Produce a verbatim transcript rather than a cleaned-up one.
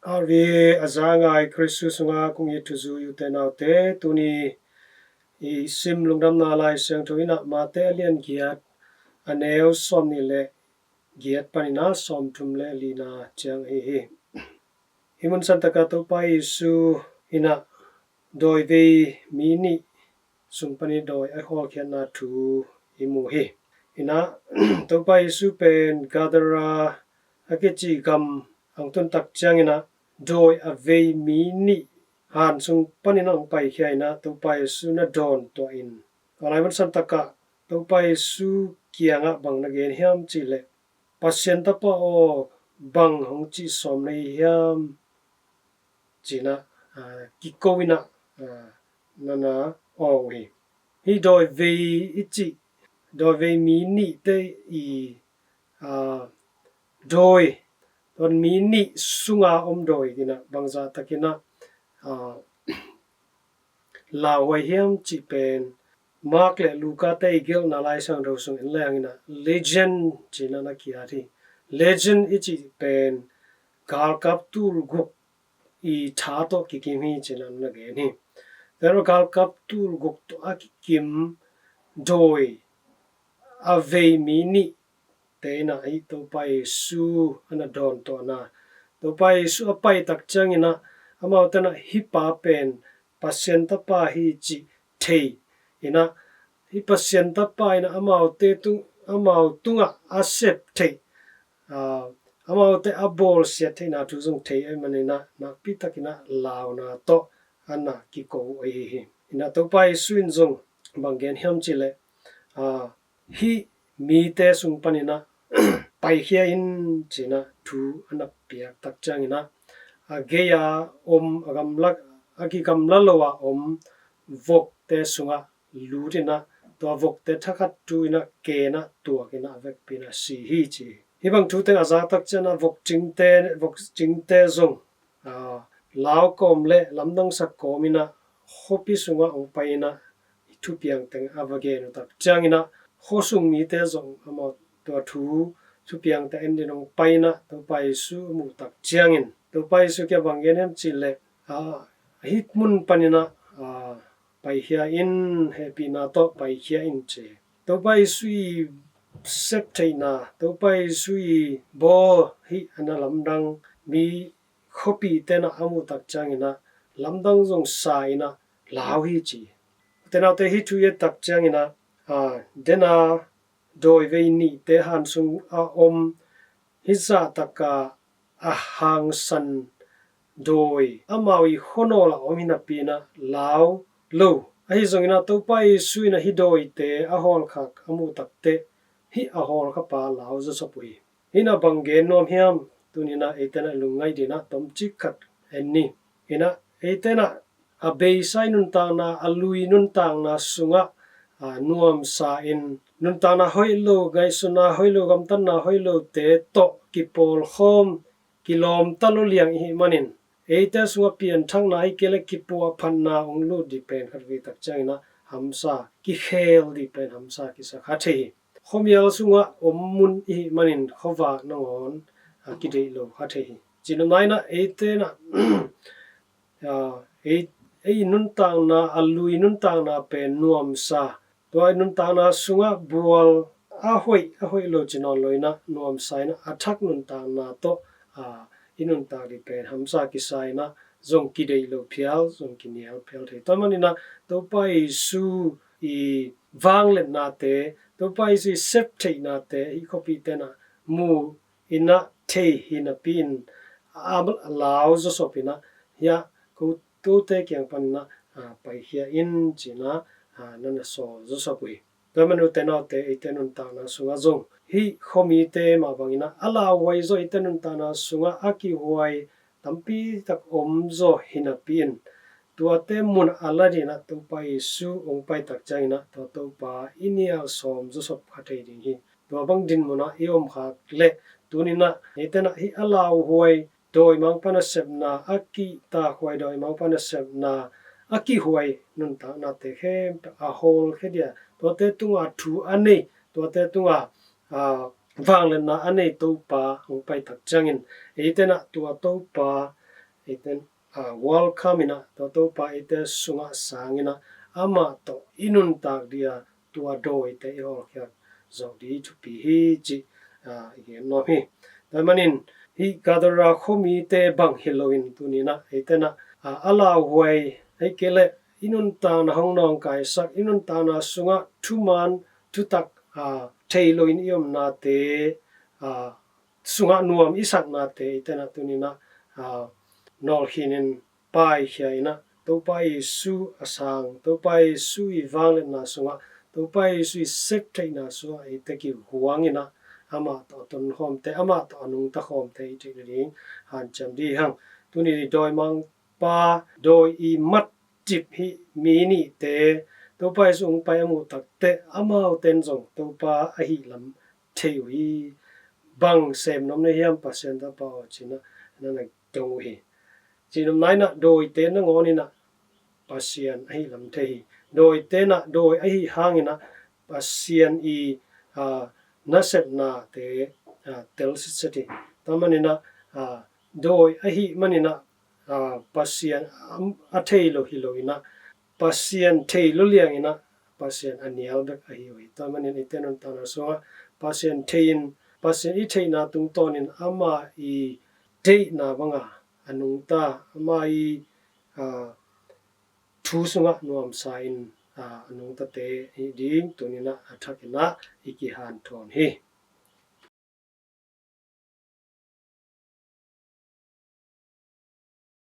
A ri a za ngai Kristu sunga kong it thuzui ute naute, tuni i sim lungdamna Lai Siangtho in ah Mate a lian giat, a neu sawm nih le giat panin ah sawm thum le lina ciang ahi hi. Hih mun santakah Topa Jesu in ah dawivei mi nih sung panin dawi a hawlkhiatna thu i mu hi. In ah Topa Jesu pen Gadara a kici gam hong tun tak ciangin ah dawi a vei mi nih han sung panin hong paikhia in ah Topa Jesu na dawn tuah in, a lai mun santakah Topa Jesu kiangah bang na gen hiam cih leh, Pasian Tapa aw, bang hong cih sawm na hi hiam? Ci-in ah, aa, kiko in ah, aa, na na awng uh hi. Hih dawivei i cih, dawivei mi nihte i, aa, dawi, tua mi nih sunga om dawi in ah bangzah takin ah, aa, lauhuai hiam cih pen Mark le Luka te i gelhna Lai Siangtho sung en leng in ah legend ci-in ah na ki-at hi. Legend i cih pen galkap tulguk i tha tawh kikim hi ci-in ah na gen hi. Tua galkap tulguk tawh a kikim dawi a vei mi nih te in ah hih Topa Jesu a na dawn tuahna, Topa Jesu a pai tak ciangin ah amaute in ah hih pa pen Pasian Tapa hi cih thei in ah, hih Pasian Tapa in ah amaute tung, amau tungah a sep theih, aa, amaute a bawlsiat theihna thu zong thei ahih manin ah nakpi takin ah launa tawh a na kiko uh ahi hi. In ah Topa Jesu in zong bang gen hiam cih leh, aa, hih mite sung panin ah paikhia in ci-in ah thu a na piak tak ciangin ah, a gei-a om, a gamla, a kigamla lo-a om vokte sungah lut in ah tua vokte thakhat tu in ah ken ah tuak in ah a vekpi in ah si hi ci hi. Hih bang thu teng a zak tak ciangin ah vok cingte, vok cingte zong, aa, lau kawm le lamdang sak kawm in ah khuapi sungah hong pai in ah thupiang teng a va gen uh tak ciangin ah khuasung mite zong amau tua thu thupiangte en dingin hong pai in ah Topa Jesu a muh tak ciangin Topa Jesu kiang bang gen hiam cih leh, aa, hih mun panin ah, aa, paikhia in, hehpihna tawh paikhia in ci hi. Topa Jesu i sep theihna, Topa Jesu i bawl hih a na lamdang mi khuapite in ah a muh tak ciangin ah lamdang zong sa in ah lau hi ci hi. Ute naute, hih thu i et tak ciangin ah, aa, den a dawivei nihte han sung a om hih zah taka a hangsan dawi amau i khuanawl ah om hi napi in ah lau lo. Ahi zongin ah Topa Jesu in ah hih dawite a hawlkhak a muh tak teh hih a hawlkhapa lau zawsop uh hi. Hih in ah bang gen nuam hiam? Tuni in ah eite in ah lungngaih dingin ah tomcik khat en ni. In ah eite in ah a beisa i nuntakna, a lui nuntakna sungah, aa, nuamsa in nuntakna hoih lo, ngaihsutna hoih lo, gamtatna hoih lote tawh kipawlkhawm, kilawmta lo liang i hih manin eite sungah pianthakna ahih kei leh kipuahphatna hong lut ding pen khatvei tak ciangin ah hamsa, kikhel ding pen hamsa kisa kha thei hi. Khuamial sungah om mun i hih manin khuavak nangawn, aa, kideih lo kha thei hi. Cinopna in ah eite in ah, aa, ei, ei nuntakna, a lui nuntakna pen nuamsa, tua i nuntakna sungah bual a hoih, a hoih lo ci nawn lo in ah nuamsa in ah a thak nuntakna tawh, aa, i nuntak ding pen hamsa kisa in ah zong kideih lo phial, zong kinial phial thei. Tua manin ah Topa Jesu i vangliatnate, Topa Jesu i sep theihnate i khuapite in ah mu in ah thei hi napi in a lau zawsop in ah, hiah ko, kote kiang panin ah, aa, paikhia in ci-in ah, aa, na na sawl zawsop uh hi. Tua manin ute naute, eite nuntakna sungah zong hih khuamite mah bangin ah a lauhuai zaw eite nuntakna sungah a kihuai tampi tak om zaw hi napi in tuate mun a la dingin ah Topa Jesu hong pai tak ciangin ah tua Topa i nial sawm zawsop kha thei ding hi. Tua bang dinmun ah i om khak leh tuni in ah eite in ah hih a lauhuai dawimangpa nasepna, a kihtakhuai dawimangpa nasepna, a kihuai nuntaknate khempeuh a hawlkhia ding a, tuate tungah thu a nei, tuate tungah, aa, vangliatna a nei Topa hong pai tak ciangin eite in ah tua Topa eite in, a, welcome in ah, tua Topa eite sungah sang in ah, amah tawh i nuntak ding a, tua dawite i hawlkhiat zawh ding thupi hi cih, a, i gen nuam hi. Tua ahih manin hih Gadara khuamite bang hi loin tuni in ah eite in ah, a, a lauhuai, ahih kei leh i nuntakna hong nawngkaisak, i nuntakna sungah thuman thutak, a, thei loin i omnate, a, sungah nuam i saknate eite in ah tuni in ah, a, nawlkhin in paikhia in ah, Topa Jesu a sang, Topa Jesu i vangliatna sungah, Topa Jesu i sep theihna sungah eite kihuang in ah, amah tawh a tonkhawmte, amah tawh a nungta khawmte i theih nading hanciam ding hi hang. Tuni dawimangpa, dawi i matcip hih mi nihte, Topa Jesu hong pai a muh takteh, amaute in zong Topa ahih lam thei uh hi. Bang sem nuam na hiam, Pasian tapa aw, ci-in ah na na dong uh hi. Cihnopna in ah dawite nangawn in ah Pasian ahih lam thei hi. Dawite in ah dawi ahih hangin ah Pasian i, a, nasepnate, a, tel sitset hi. Tua manin ah, a, dawi ahih manin ah, a, Pasian, a, a thei lo hi lo in ah, Pasian thei lo liang in ah Pasian a nial bek ahi uh hi. Tua manin eite nuntakna sungah Pasian thei in, Pasian i theihna tungtawnin ama i deihna banga a nungta, ama i, a, thu sungah nuamsa in, a, a nungtate hi ding tuni in ah a thak in ah i kihanthawn hi.